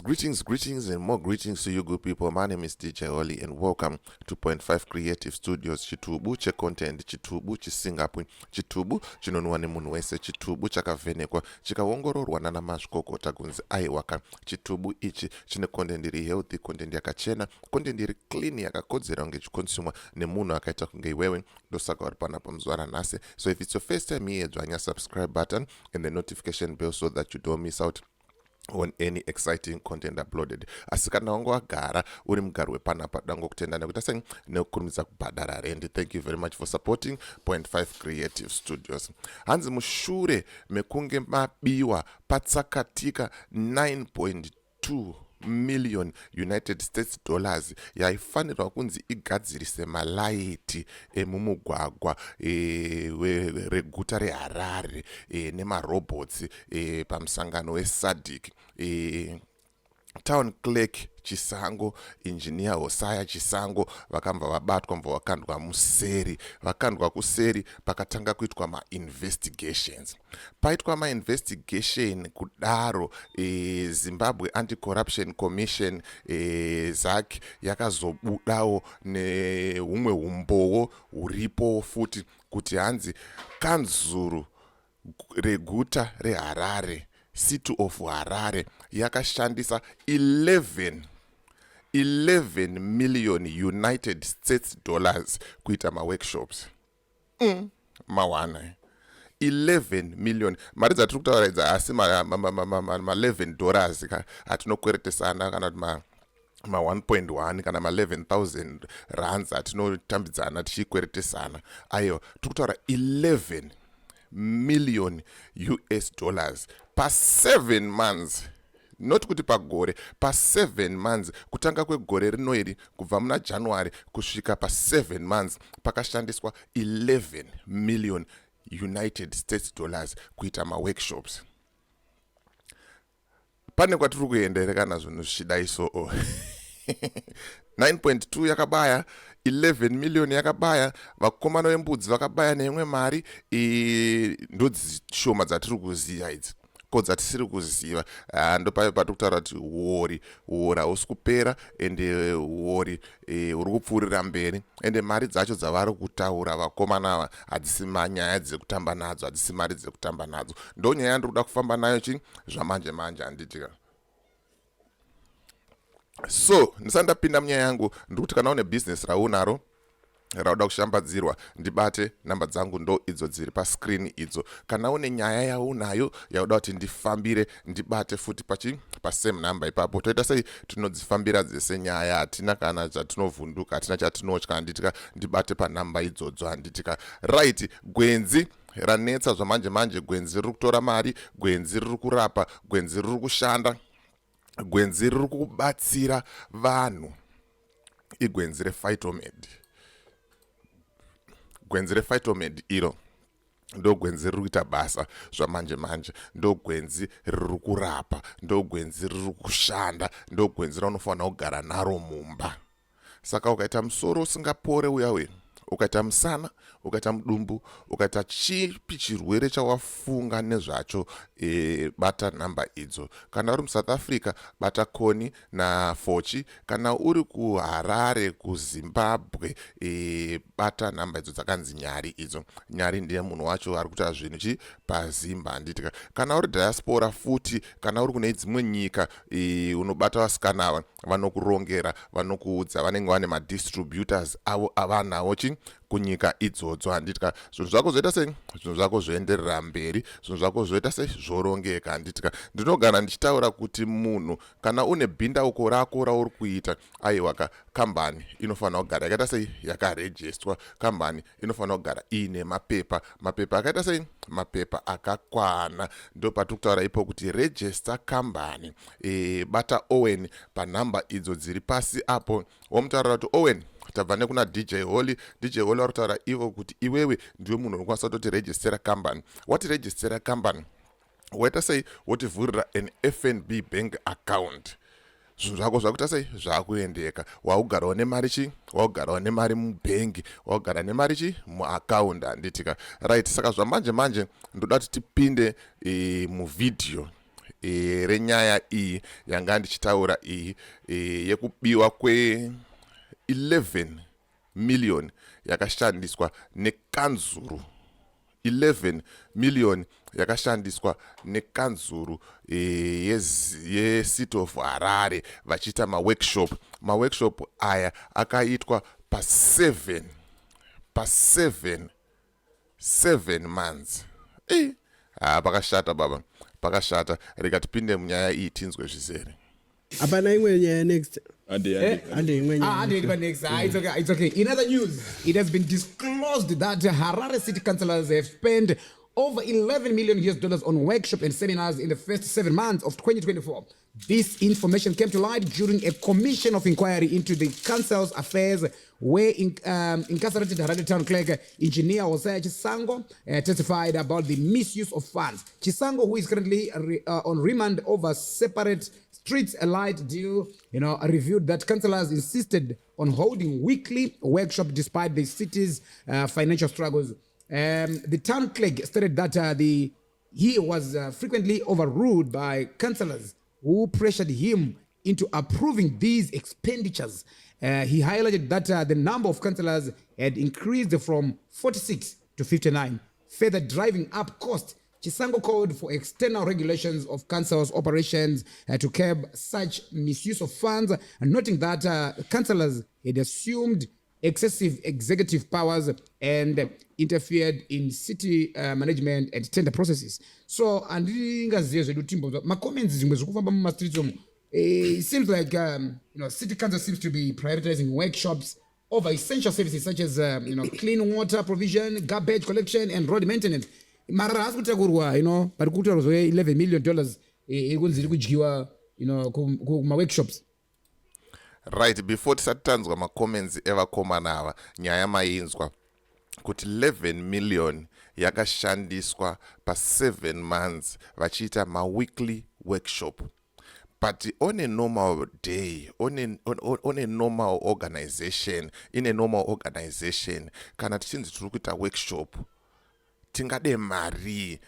Greetings, greetings, greetings, and more greetings to you good people. My name is DJ Oli and welcome to Point 5 Creative Studios. Chitubu checontent, chitubu chisingapwi, chitubu chinonwa nemunhu wese, chitubu chakavhenekwa, chikaongororwa nana mazvikokota kunzi aiwaka. Chitubu ichi chine content iri healthy, content yakachena, content iri clean, yakakodzera kunge ichikonsumwa nemunhu akaita kunge iwewe. Ndosaka uri panapa muzuva ranhasi. So if it's your first time here, dzvanya subscribe button and the notification bell so that you don't miss out on any exciting content uploaded. Asi kana wanga wagara uri mugari wepanapa, dangokutenda nekuita sei, nekukurumidza kubhadhara rendi. Thank you very much for supporting Point 5 Creative Studios. Hanzi mushure mekunge mabiwa patsakatika 9.2 million United States dollars yaifanirwa kunzi igadzirise malaiti emumugwagwa reguta reHarare nemarobots pamusangano weSADC, town clerk Chisango, Engineer Hosaya Chisango, vakambva vabatwa, mbva vakandwa museri. Vakandwa kuseri, pakatanga kuitwa mainvestigations. Paitwa mainvestigation kudaro, Zimbabwe Anti-Corruption Commission, ZACC, yakazobudawo nehumwe humbowo huripo futi kuti hanzi kanzuru reguta reHarare, City of Harare, yakashandisa 11 million United States dollars kuita maworkshops. Mawana 11 million. Mari dzatiri kutaura idzi asi ma11 dollars atinokweretesana kana kuti ma1.1 kana ma11,000 rands atinotambidzana tichikweretesana. Aiwa, tiri kutaura 11 million US dollars pa7 months, not kuti pagore, pa7 months, kutanga kwegore rino iri, kubva muna January kusvika pa7 months, pakashandiswa 11 million United States dollars kuita maworkshops. Pane kwatiri kuenda here kana zvinhu zvichidai? So 9.2 yakabaya, 11 million yakabaya, vakomana vembudzi vakabaya neimwe mari. Ndodzishoma dzatiri kuziva idzi, ko dzatisiri kuziva? Ndopaive patiri kutaura kuti uori, uori hausi kupera, ende uori huri kupfuurira mberi. Ende mari dzacho dzavari kutaura vakomana ava hadzisi manyaya dzekutamba nadzo, hadzisi mari dzekutamba nadzo. Ndo nyaya yandiri kuda kufamba nayo chi zvamanje manje, handitika? So ndisati ndapinda munyaya yangu, ndiri kuti kana une bhizinesi raunaro rauda kushambadzirwa, ndibate. Namba dzangu ndo idzo dziri pascreen idzo. Kana une nyaya yaunayo yauda kuti ndifambire, ndibate futi pachi pasame number ipapo. Toita sei? Tinodzifambira dzese nyaya, hatina kana chatinovhunduka, hatina chatinotya, handitika? Ndibate panhamba idzodzo, handitika? Right, gwenzi ranetsa zvamanje manje. Gwenzi riri kutora mari, gwenzi riri kurapa, gwenzi riri kushanda, gwenzi riri kubatsira vanhu. Igwenzi rePhytomed. Gwenzi rePhytomed iro ndo gwenzi riri kuita basa zvamanje manje, ndo gwenzi riri kurapa, ndo gwenzi riri kushanda, ndo gwenzi raunofanira kugara naro mumba. Saka ukaita musoro usingapore uya uya, ukaita musana, ukaita mudumbu, ukaita chipi chirwere chawafunga nezvacho, bata nhamba idzo. Kana uri muSouth Africa, bata Koni naFochi. Kana uri kuHarare, kuZimbabwe, bata nhamba idzo dzakanzi Nyari idzo. Nyari ndiye munhu wacho ari kuita zvinhu chi pazimba, handitika? Kana uri diaspora futi, kana uri kune dzimwe nyika, unobata vasikana ava, vanokurongera, vanokuudza. Vanenge vane madistributors avo avanawo chi kunyika idzodzo, handitika? Zvinhu zvako zvoita sei? Zvinhu zvako zvoenderera mberi, zvinhu zvako zvoita sei? Zvorongeka, handitika? Ndinogara ndichitaura kuti munhu kana une bhindauko rako rauri kuita, aiwa, kambani inofanira kugara yakaita sei? Yakarejestwa. Kambani inofanira kugara iine mapepa, mapepa akaita sei? Mapepa akakwana. Ndo patiri kutaura ipo kuti register kambani. Bata Owen panhamba idzo dziri pasi apo, womutaurira kuti, "Owen, tabva nekuna DJ Holly." DJ Holly vari kutaura ivo kuti iwewe ndiwe munhu unokwanisa kutoti registera kambani. Wati registera kambani, waita sei? Wotivhurira an FNB bank account. Zvinhu zvako zvakuita sei? Zvakuendeka. Waugarawo nemari chi, waugarawo nemari mubhengi, waugara nemari chi muaccount, handitika? Right, saka zvamanje manje ndoda kuti tipinde muvhidhiyo. Renyaya iyi yanga ndichitaura iyi yekubiwa kwe 11 million yakashandiswa nekanzuru, 11 million yakashandiswa nekanzuru yeCity of Harare vachiita maworkshop. Maworkshop aya akaitwa pa7 pa7 7 months. Ha, pakashata baba, pakashata. Rega tipinde munyaya iyi, tinzwe zvizere. Hapana imwe nyaya next? Ande, ande. Ande imwe Ah, nyaya. ande ende next. Ah, it's okay. It's okay. In other news, it has been disclosed that Harare City councillors have spent over 11 million US dollars on workshop and seminars in the first 7 months of 2024. This information came to light during a commission of inquiry into the council's affairs, where incarcerated Harare Town Clerk Engineer Hosea Chisango testified about the misuse of funds. Chisango, who is currently on remand over separate streets light deal, reviewed that councillors insisted on holding weekly workshop despite the city's financial struggles. The town clerk stated that the he was frequently overruled by councillors who pressured him into approving these expenditures. He highlighted that the number of councillors had increased from 46 to 59, further driving up cost. Chisango called for external regulations of council's operations to curb such misuse of funds, noting that councillors had assumed excessive executive powers and interfered in city management and tender processes. So handingazive zvedu, timbonzwa macomments, zvimwe zviri kufamba mumastreets umu. It seems like city council seems to be prioritizing workshops over essential services such as clean water provision, garbage collection and road maintenance. Marara haasi kutakurwa, vari kutaurwa zve $11 million iri kunzi iri kudyiwa kumaworkshops. Right, before tisati tanzwa macomments evakomana ava, nyaya mainzwa kuti 11 million yakashandiswa pa7 months vachiita maweekly workshop. But on a normal day, on a normal organization, in a normal organization, kana tichinzi tiri kuita workshop, tingade mari?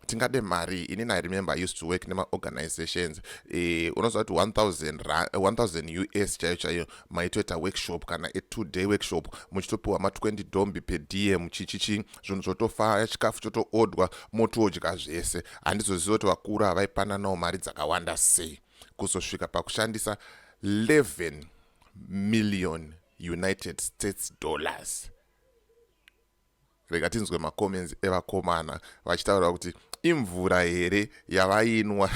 Tingade mari? Inini I remember I used to work nemaorganizations. Unoziva kuti 1000 US chaiyo chaiyo maitoita workshop, kana a 2 day workshop, muchitopiwa ma20 dombi per diem, chichichi, zvinhu zvotofaya, chikafu chotoodwa, motodya zvese. Handizoziva kuti vakuru havaipananawo mari dzakawanda sei kuzosvika pakushandisa 11 million United States dollars. Rega tinzwe macomments evakomana vachitaura kuti imvura here yavainwa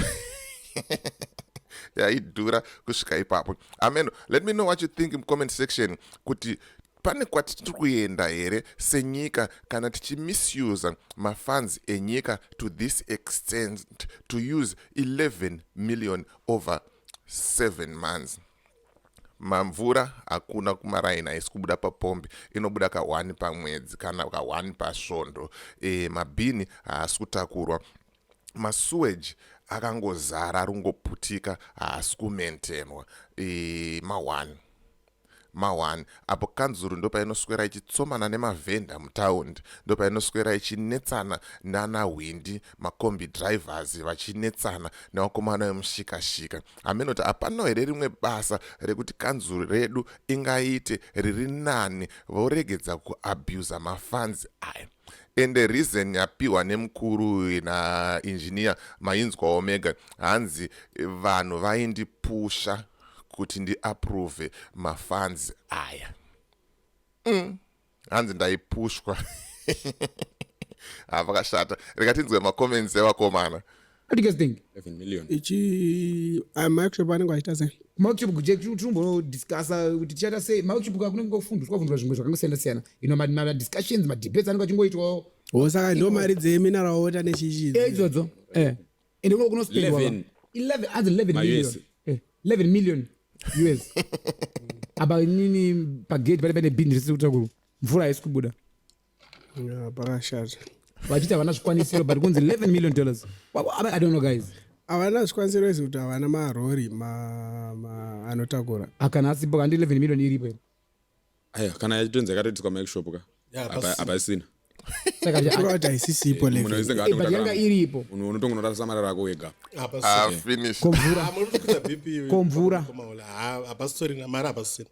yaidhura kusvika ipapo. Amen. Let me know what you think in comment section, kuti pane kwatiri kuenda here senyika kana tichimisusa mafunds enyika to this extent, to use 11 million over 7 months. Mamvura hakuna kumaraini, haisi kubuda papombi, inobuda ka1 pamwedzi kana ka1 pasvondo. Mabhini haasi kutakurwa, masewage akangozara, ari kungoputika, haasi kumaintainwa. Ma1 ma1 apo kanzuru ndo painoswera ichitsomana nemavhenda mutaundi, ndo painoswera ichinetsana nanahwindi, makombi drivers vachinetsana nevakomana vemushikashika. Hameno kuti hapana here rimwe basa rekuti kanzuru redu ingaite riri nani, voregedza kuabusa mafunds aya. Ende reason yapiwa nemukuru nainjiniya mainzwa omega, hanzi vanhu vaindipusha kuti ndiapprove mafunds aya. Hanzi ndaipushwa. Havakashata. Rega macomments evakomana. What do you guys think? 11 million. Ichi maworkshop anenge achiita sei? Maworkshop tirimbodiscussa kuti tichaita sei maworkshop. Kunenge kufundiswa kufundiswa zvimwe zvakangosiyana siyana, madiscussions, madebates anenge achingoitwawo. O, saka ndo mari dzemineral water nechichi? Idzodzo, ende kunospendwa 11. 11, anzi 11 Ma million. US. 11 million US. Apa inini pagate pane paine bhini risiri kutakurwa, mvura haisi kubuda. Ya, pakashata. Vachiti havana zvikwanisiro, but kunzi $11 million. I don't know, guys. Havana zvikwanisiro izvi kuti havana marori anotakura. Akana asipo kandi 11 million iripo here? Aya, kana yachitonzi yakatoitiswa maworkshop ka. Ya, pasina. Hapasina. Saka Kureva kuti haisisipo Munhu 11 wese Eh, but yanga iripo. Munhu unotongonorasa marara ako wega. Ah, finish. Komvura. Munotokwidza BP. Komvura. Hapasitorina mari, hapasisina.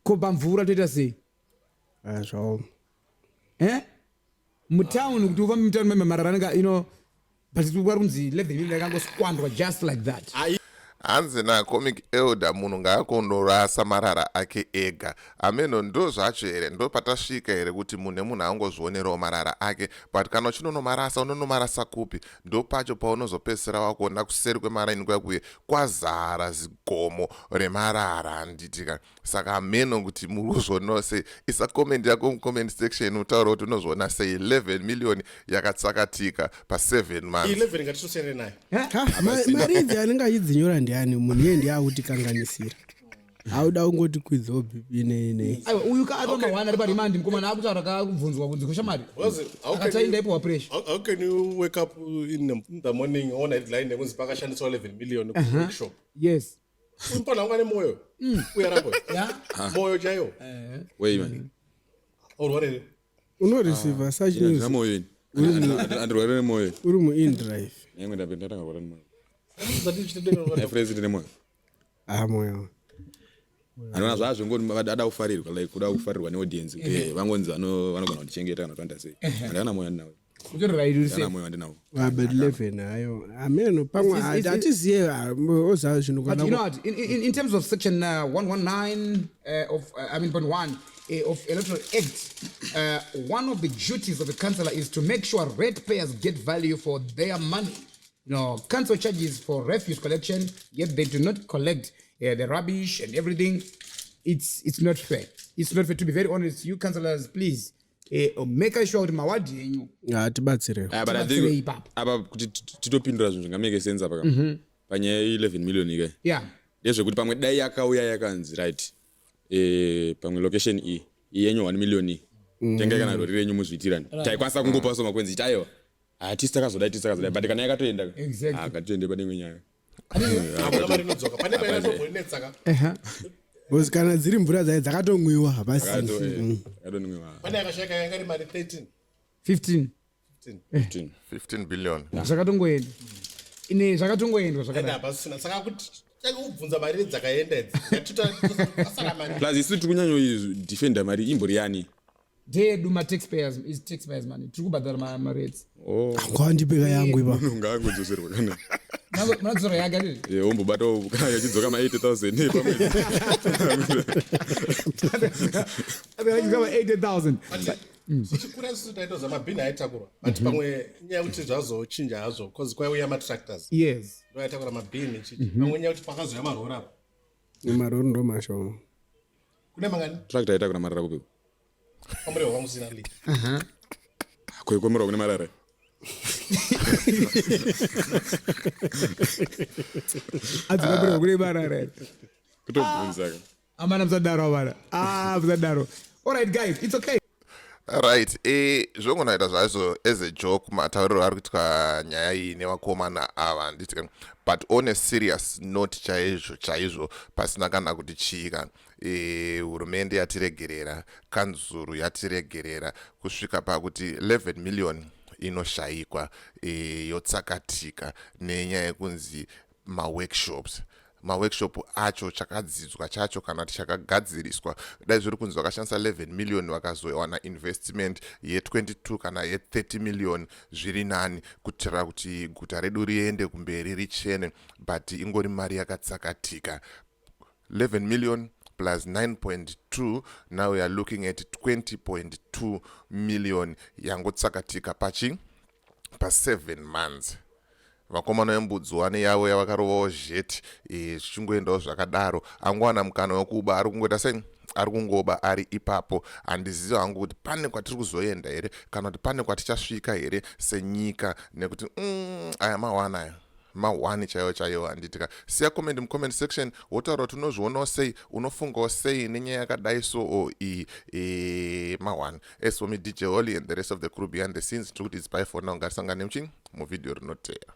Ko pamvura toita sei? Ah, zvaoma. Eh, mutown, kuti ufambe mutown meme marara anenge but vari kunzi 11 million yakangosquanderwa just like that. Hanzi naComic Elder, munhu ngaakondorasa marara ake ega. Ameno, ndo zvacho here? Ndo patasvika here kuti munhu nemunhu angozvionerawo marara ake? But kana uchinonomarasa, unonomarasa kupi? Ndo pacho paunozopedzisira wakuona kuseri kwemaraini kuya kuye kwazara zigomo remarara, handitika? Saka ameno kuti muri kuzvionawo sei. Isa comment yako mucomment section, utaura kuti unozviona sei 11 million yakatsakatika pa7 months. 11 ngatitosiyane nayo. Ha, mari idzi anenge achidzinyora ndiani? Munhu iye ndiye akutikanganisira, auda kungoti kwidzawo BP nei nei. Aiwa, uyu ka atoma one ari paremand, mukomana akutaura kakubvunzwa kunzi kushamari Because how can akatai ndaipiwa pressure. How can you wake up in the morning ona headline yekunzi pakashandiswa 11 million kuworkshop? Umfana wanga nemoyo uyaramba. Moyo chaiwo. Wei man. Aurwarere. Unoreceiva such Ndina news moyo ini. Andirwara nemoyo. uri muindrive. Nyangwe ndatanga kurwara nemoyo. President nemoyo. Ah, moyo. Anoona zvazvo ngoti ada kufarirwa, like kuda kufarirwa neaudience, kuti vangonzi vanogona kundichengeta kana kuti sei. Handana moyo andinawo. Utori right, uri Handana safe. moyo andinawo. Ah, but 11 hayo, ameno pamwe hatiziye oziva zvinhu. But Kana you know what? In terms of section 119 of, I mean, point one of Electoral Act, one of the duties of the councillor is to make sure ratepayers get value for their money. Council charges for refuse collection, yet they do not collect the rubbish and everything. It's not fair. It's not fair. To be very honest, you councillors, please make sure kuti mawadhi enyu Hatibatsirewo. Ah, but I Tibatsirei think ipapo. apa kuti titopindura zvinhu zvingamake sense apa ka panyaya ye11 million ika ndezvekuti pamwe dai yakauya yakanzi, right, pamwe location iyi, iyi yenyu 1 million iyi, tengai kana rori renyu muzviitirani, taikwanisa kungopaso makwenzi iti aiwa, hatisi takazodai, tisi takazodai, but kana yakatoenda ka, ah, ngatitoende pane imwe nyaya. Hakuna mari inodzoka pane painatombonetsa ka. Because kana dziri mvura dzai dzakatomwiwa, hapasina. Yakatonwiwa. Pane yakashayika yanga iri mari 13. 15. 15. 15 billion. Zvakatongoenda ine zvakatongoendwa Ende zvakadai. hapasisina, saka kuti kubvunza mari dzakaenda idzi ngatitoasara mari. Plus isu tiri kunyanyodefenda mari imbori yani. Ndeyedu, ma-taxpayers, is taxpayers money, tiri kubhadhara marates. Ngawandipeka yangu ipa. Munhu ngaangodzoserwa kana Munadzora yake atiti. Wombobatawo kana yachidzoka ma80 000 pamwedzi. Kama 80,000. Tichikura isusu taitoza mabhini aitakurwa, but pamwe inyaya yekuti zvazochinja hazvo, because kwaiuya matractors ndo aitakura mabhini chichi. Pamwe inyaya yekuti pakazouya marori apa. Marori ndo mashoma. Kune mangani? Tractor aitakura marara kupiko? Kwamurehwa kwamusina li. Kwemurwa kune marara. Adzikapura kune marara. Kutobvunza ka. Amana, musadaro amana, ah, musadaro. All right guys, it's okay. Right, zvongonaita zvazvo as a joke matauriro ari kuitwa nyaya iyi nevakomana ava, handiti? But on a serious note, chaizvo chaizvo, pasina kana kuti chii kana, hurumende yatiregerera, kanzuru yatiregerera kusvika pakuti 11 million inoshayikwa, yotsakatika nenyaya yekunzi maworkshops. Maworkshop acho, chakadzidzwa chacho kana kuti chakagadziriswa, dai zviri kunzi vakashandisa 11 million vakazowana investment ye22 kana ye30 million, zviri nani kuitira kuti guta redu riende kumberi, richene. But ingori mari yakatsakatika. 11 million plus 9.2, now we are looking at 20.2 million yangotsakatika pachi pa7 months. Vakomana vembudzi wane yavo yavakarovawo zheti, zvichingoendawo zvakadaro. Angowana mukana wekuba, ari kungoita sei, ari kungoba ari ipapo. Handizivi hangu kuti pane kwatiri kuzoenda here kana kuti pane kwatichasvika here senyika, nekuti aya mahwana, aya mahwani chaiwo chaiwo, handitika? Siya comment mucomment section, wotaura kuti unozvionawo sei, unofungawo sei nenyaya yakadai so iyi. Mahwani. As for me, DJ Holly, and the rest of the crew behind the scenes, tiri kuti it's bye for now. Ngatisangane muchi muvhidhiyo rinoteera.